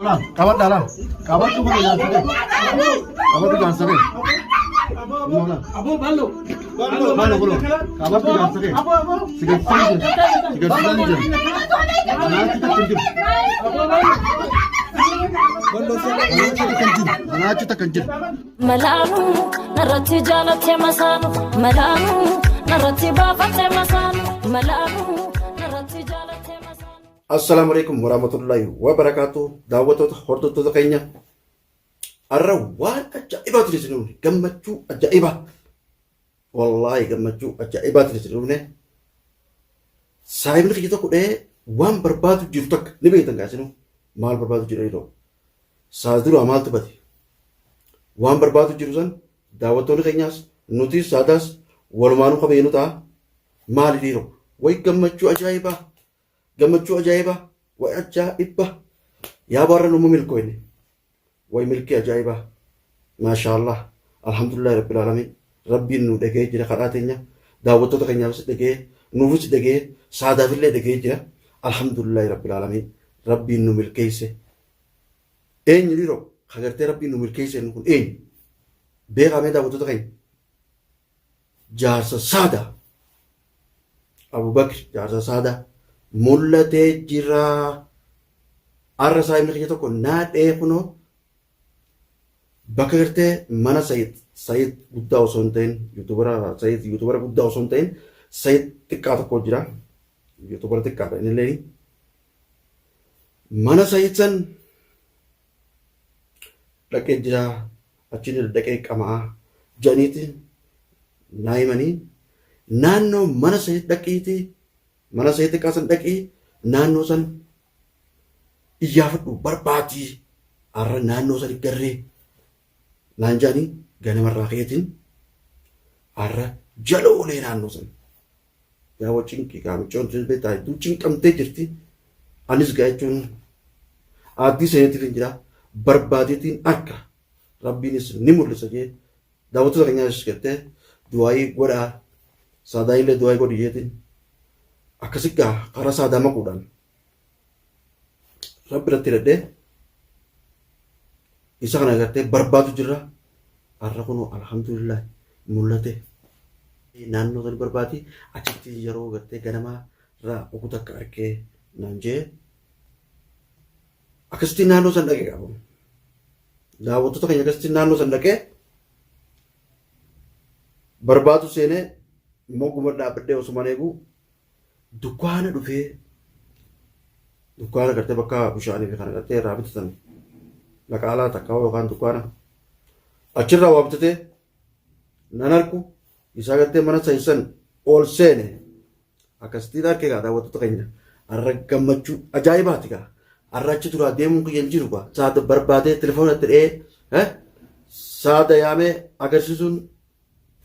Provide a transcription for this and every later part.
Qabadhaa laal. Qabadhu kun jaarsa kee. Qabadhu jaarsa kee. Aboo ballo. Ballo kuno. Qabadhu jaarsa kee. Si garsiisaa jira. Si garsiisaa jira. Manaachi takka hin jiru. Manaachi takka hin jiru. Manaachi takka hin jiru. Malaanu narratti jaalatte masaanu malaanu narratti baafatte masaanu malaanu narratti jaalatte masaanu. Assalaamu alaikum warahmatullahi wabarakaatu daawwattoota hordoftoota keenya har'a waan ajaa'ibaatu isin dhufne gammachuu ajaa'ibaa wallaahi gammachuu ajaa'ibaatu isin dhufne saahibni kiyya tokko dhahee waan barbaadu jiru takka ni beektan gaa isinuu maal barbaadu jira yeroo saa duraa maaltu bade waan barbaadu jiru san daawwattoonni keenyaas nutis saadaas walumaanuu qabeenu ta'a maali dhiiroo way gammachuu ajaa'ibaa Gammachuu ajaa'ibaa! Way ajaa'ibba! Yaa baarra numa milkooyne. Way milkii ajaa'ibaa! Maashaallah! Alhamdulillahi Rabbil Aalamiin. Rabbiin nu dhaga'ee jira kadhaa teenya. Daawwattoota keenyaafis dhaga'ee, nuufis dhaga'ee, saadaafillee dhaga'ee jira. Alhamdulillahi Rabbil Aalamiin. Rabbiin nu milkeesse. Eenyu dhiiroo? Ka gartee Rabbiin nu milkeesse inni kun eenyu? Beekaa mee daawwattoota keenya? Jaarsa saadaa. Abubakr jaarsa saadaa mul'atee jira. Arra saahibni kiyya tokko naa dhee kunoo bakka gartee mana Sayid Sayid guddaa osoo hin ta'in yuutubara Sayid yuutubara guddaa osoo hin ta'in Sayid xiqqaa tokko jira. Yuutubara xiqqaadha innillee. Mana Sayid san dhaqee jira achiin dhaqee qama'aa jedhaniiti naa himanii naannoo mana sanii dhaqiitii mana sanii xiqqaa san dhaqii naannoo san iyyaafadhu barbaadii har'a naannoo sanii garree naan jedhanii ganamarraa ka'eetiin har'a jala oolee naannoo san. Yaa wa cinqii kaa micoon tun beektaa hedduu cinqamtee jirti. Anis gaa jechuun aaddii seeneetiif hin jira barbaadeetiin arka rabbiinis ni mul'isa jee daawwattoota keenyaas gartee du'aayii godhaa saadaayillee du'aayii godhi jeetiin akkasi gaa karaa saadaa maquudhaan rabbi irratti hidhadhee isa kana gartee barbaadu jirra har'a kunoo alhamdulillah mul'ate naannoo sani barbaadi achitti yeroo gartee ganamaa irraa ogu takka arkee naan jee akkasitti naannoo san dhaqe qabu daawwattoota keenya akkasitti naannoo san dhaqee barbaadu seenee moguma dhaabbadhee osumaan eeguu dukkaana dhufee dukkaana gartee bakka bishaanii fi kana gartee irraa bitatan maqaalaa takka yookaan dukkaana achirraa waa bitatee nan arku isaa gartee mana san san ol seene akkasitti arke gaa daawwattoota keenya har'a gammachuu ajaa'ibaati gaa har'a achi duraa deemuun kiyya hin jiru gaa saada barbaadee telefoona itti dha'ee saada yaamee agarsiisuun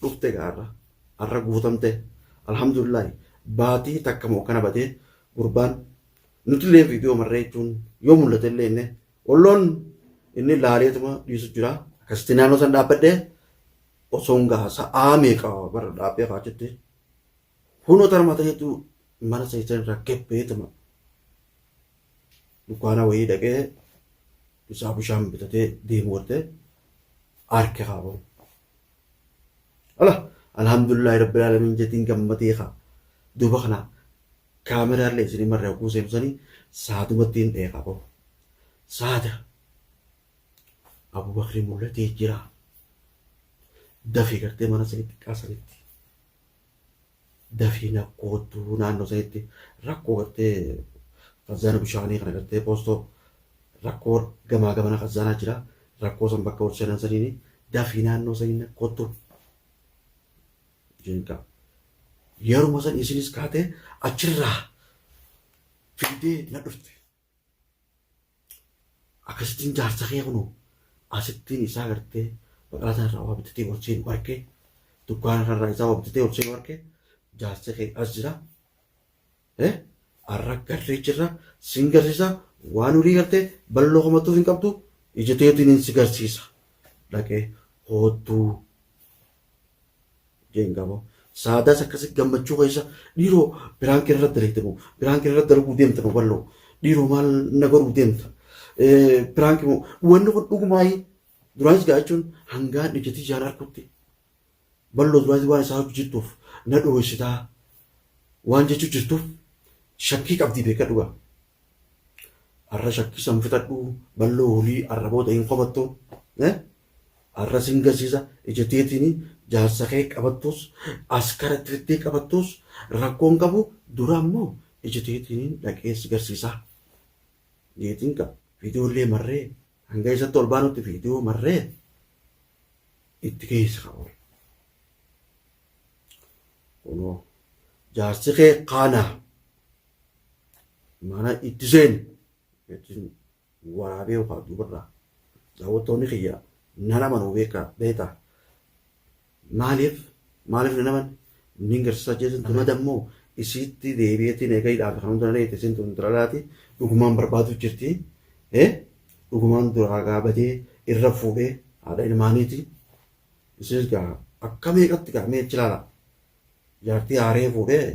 dhufte gaa har'a har'a guutamte alhamdulillahi baatii takka moo akkana badee gurbaan nutillee viidiyoo marree jechuun yoo mul'ate illee inni olloon inni laaleetuma dhiisu jira akkasitti naannoo san dhaabbadhee osoon gaa sa'aa meeqa bara dhaabbee kaachitti hunoo tarma ta'etu mana saysan irraa gebbeetuma dukkaana wayii dhaqee isaa bishaan bitatee deemu gartee arke kaaboo. Ala alhamdulillahi rabbil alamin jetiin gammadee kaa duuba kana kaameraallee isinii marree hogguu seenu sanii saadumatti hin dhee kaaboo. Saada Abubakri mul'atee jira. Dafii gartee mana sanii xiqqaa sanitti. Dafii na koottuu naannoo sanitti rakkoo gartee khazaana bishaanii kana gartee poostoo rakkoo gamaa gamana khazaanaa jira rakkoo san bakka ol seenan saniini dafii naannoo sanii na koottu jenka yeruma san isinis kaatee achirraa fiigdee na dhufte. Akkasittiin jaarsa kee kunoo asittiin isaa gartee baqalaa sanarraa waa bitatee ol seenu arke dukkaana kanarraa isaa waa bitatee ol seenu arke jaarsi kee as jira. Har'a garree jirra sin garsiisa waan horii gartee balloo komattuuf hin qabdu ija teetiin si garsiisa. Dhaqee koottuu. Jeen qaba. Saadaas akkasi gammachuu keessa dhiiroo biraan kee irratti dalagde moo biraan kee irratti dalaguu deemta moo balloo dhiiroo maal na godhuu deemta. Piraanki moo wanni kun dhugumaayi duraanis gaa jechuun hangaan ijatti ijaan arkutti balloo duraanis waan isaa jirtuuf na dhoositaa waan jechuu jirtuuf shakkii qabdii beeka dhugaa. Arra shakkii san fixadhu balloo holii arra booda hin kobattu. Arra sin garsiisa ija teetiin jaarsa kee qabattus askara itti fiddee qabattus rakkoon qabu dura ammoo ija teetiin dhaqee si garsiisa. Jeetiin qaba. Viidiyoolee marree hanga isatti ol baanutti viidiyoo marree itti keessa qaba. Kunoo jaarsi kee kaana mana itti seeni jechuun waraabee yookaan duubarraa daawwattoonni kiyya nan amanuu beekaa beektaa maaliif maaliif nan aman nin garsiisaa jechuun tuma dammoo isiitti deebi'eetiin eega hidhaa fi kan hunda nan eegte isiin tun dura dhugumaan barbaadu jirti dhugumaan duraa gaabatee irra fuudhee haadha ilmaaniiti isiis gaa akka meeqatti gaa mee achi ilaala jaartii haaree fuudhee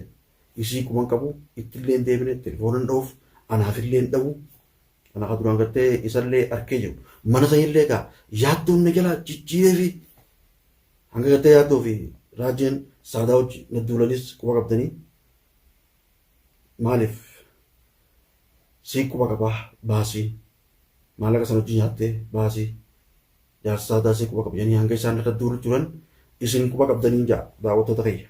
isii quban qabu ittillee hin deebine telefoona hin dha'uuf anaafillee hin dha'u ana ka duraan gartee isallee arkee jiru mana sanillee gaa yaaddoon na jalaa jijjiiree fi hanga gartee yaaddoo fi raajeen saadaa hojii na duulanis quba qabdanii maaliif sii quba qabaa baasii maallaqa sana hojii nyaattee baasii jaarsa saadaa sii quba qaba jedhanii hanga isaan irra duulu turan isin quba qabdanii jaa daawwattoota kiyya.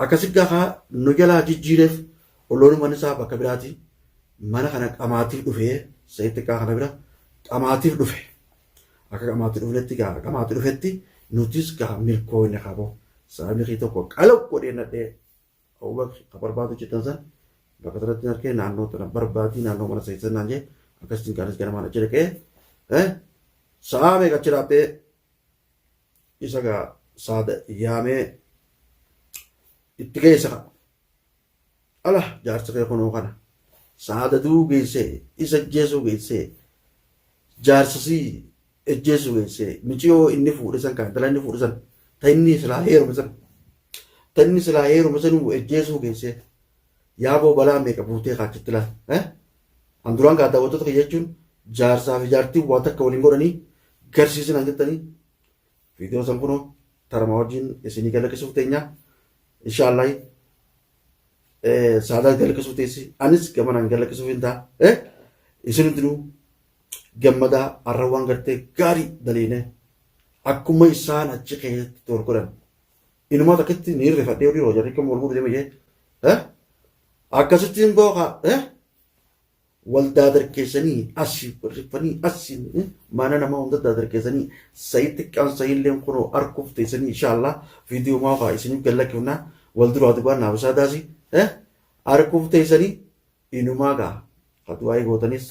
Akkasi gaafa nu jalaa jijjiireef olloon manni isaa bakka biraati mana kana qamaatiif dhufee sayii xiqqaa kana bira qamaatiif dhufe. Akka qamaatti dhufnetti gaa qamaatti dhufetti nutis gaa milkooyne qabo. Sababni kii tokko qalaq godhee nadhee Abubakar ka barbaadu jettan san bakka sanatti harkee naannoo tana barbaadii naannoo mana sayii san naan jee akkasitti gaanis ganamaan achi dhaqee sa'aa meeqa achi dhaabbee isa gaa saada yaamee itti geessa ka ala jaarsa kee kunoo kana saada duu geessee isa ajjeesuu geessee jaarsasii ajjeesuu geessee miciyoo inni fuudhe san kan intala inni fuudhe san ta inni silaa heerume san ta inni silaa heerume san ajjeesuu geessee yaaboo balaa meeqa buutee kaachitti laal an duraan gaa daawwattoota kiyya jechuun jaarsaa fi jaartiin waa takka waliin godhanii garsiisinaan jettanii viidiyoo san kunoo tarmaa wajjin isinii galaqqisuuf teenya inshaallah saadaa galaqqisuuf teessi anis gamanaan galaqqisuuf hin ta'a isin hundinuu gammadaa har'a waan gartee gaarii daliine akkuma isaan achi keessatti wal godhan inumaa takkatti ni rifadhee olii hojii akkam wal godhu deema jee akkasittiin booqa wal daadarkeessanii asii barreeffanii asii mana namaa hunda daadarkeessanii sayii xiqqaan sayiilleen kunoo arkuuf teessanii inshaallah viidiyoo maa fa'aa isiniif gallakkifnaa wal duraa dubaan naaf isaa daasii arkuuf teessanii inumaa gaa ka du'aayii gootanis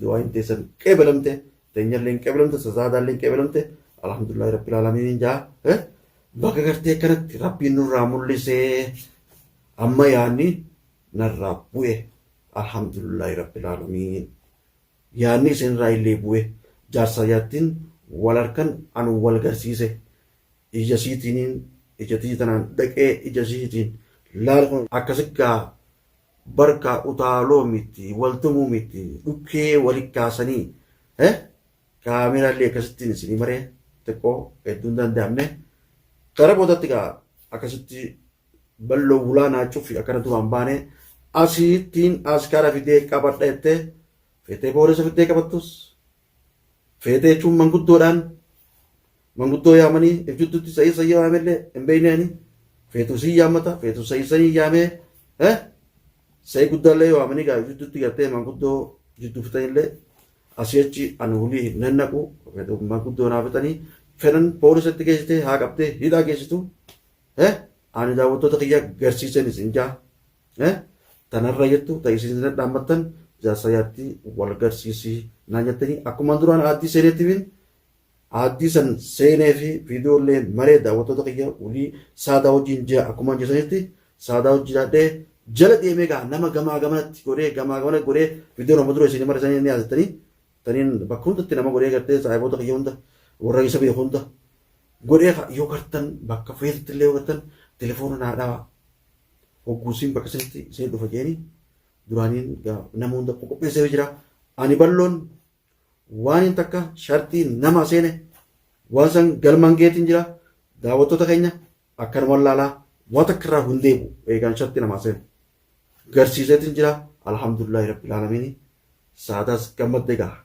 du'aayiin teessan qeebalamte teenyallee hin qeebalamte sasaadaallee hin qeebalamte alhamdulillahi rabbil aalamiin jaa bakka gartee akkanatti rabbiin nurraa mul'isee amma yaanni narraa bu'e alhamdulillahi rabbil aalamiin yaanni isinirraa illee bu'e jaarsaa jaartiin wal harkan anu wal garsiise ija isiitiiniin ija tiyya tanaan dhaqee ija isiitiin laal kun akkasi gaa barkaa utaaloo miti wal tumuu miti dhukkee wali kaasanii kaameraallee akkasittiin isinii maree xiqqoo hedduun danda'amne gara boodatti gaa akkasitti Balloo hulaa naa cufi akkana duraan baane asiittiin askara fidee qabadha jettee feetee poolisa fiddee qabattus feetee jechuun manguddoodhaan manguddoo yaamanii if jidduutti sa'ii sa'ii yaamellee hin beekne ani feetuu sii yaammata feetuu sa'ii sa'ii yaamee sa'ii guddaallee yaamanii gaa if jidduutti gartee manguddoo jidduu fixanillee asii achi ani hulii hin nannaqu feetuu manguddoo naa fixanii fedhan poolisatti geessitee haa qabdee hidhaa geessitu. Eh ani daawwattoota kiyya garsiiseen isin jaa. Eh tanarra jettu ta isin isin dhaammattan jaarsa jaartii wal garsiisii naan jettanii akkuma duraan aaddii seeneetti bin aaddii san seenee fi viidiyoollee maree daawwattoota kiyya walii saadaa wajjin jira akkuma jesanitti saadaa wajjin jiraadhee jala deemee gaa nama gamaa gamanatti godhee gamaa gamanatti godhee viidiyoo nama dura isin marisanii ni yaadattanii taniin bakka hundatti nama godhee gartee saahiboota kiyya hunda warra isa beeku hunda godhee yoo gartan bakka feetetti illee yoo gartan telefoona naa dhawaa hogguusiin bakka sanitti isin dhufa jeeni duraaniin nama hunda qopheessee jira. Ani balloon waan hin takka shartii nama seene waan san galmaan geetiin jira. Daawwattoota keenya akkanuma laalaa waan takka irraa hin deebi'u eegaan shartii namaa seene. Garsiiseetiin jira. Alhamdulillahi rabbil aalamiin. Saadaas gammadde gaa.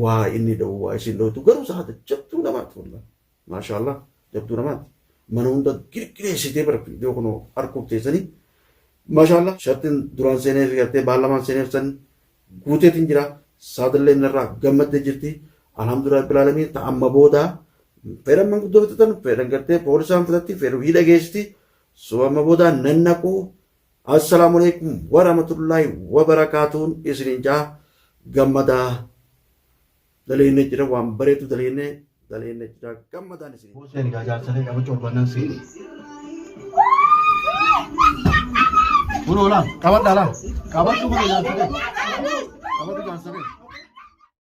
Waa inni dha'u waa isin dha'utu garuu saada jabduu namaati wallahi. Maashaallah jabduu namaati. Mana hunda girgireessitee bara viidiyoo kun arguuf teessanii. Maashaallah shartiin duraan seeneef gartee baallamaan seeneef san guuteetiin jira. Saadallee narraa gammaddee jirti. Alhamdulillah rabbil aalamiin ta amma booda fedhan manguddoo fitatan fedhan gartee poolisaan fitatti fedhan hidha geessiti. So amma booda nan naqu. Assalaamu alaikum warahmatullahi wabarakaatuun isinin jaa gammadaa daleenne jira waan bareedu daleenne daleenne jira gammadaan isinin. Hussein egaa jaarsalee qabachuu barbaannan seeni. Kunoo laa qabadhaa laa qabadhu kunoo jaarsalee qabadhu jaarsalee.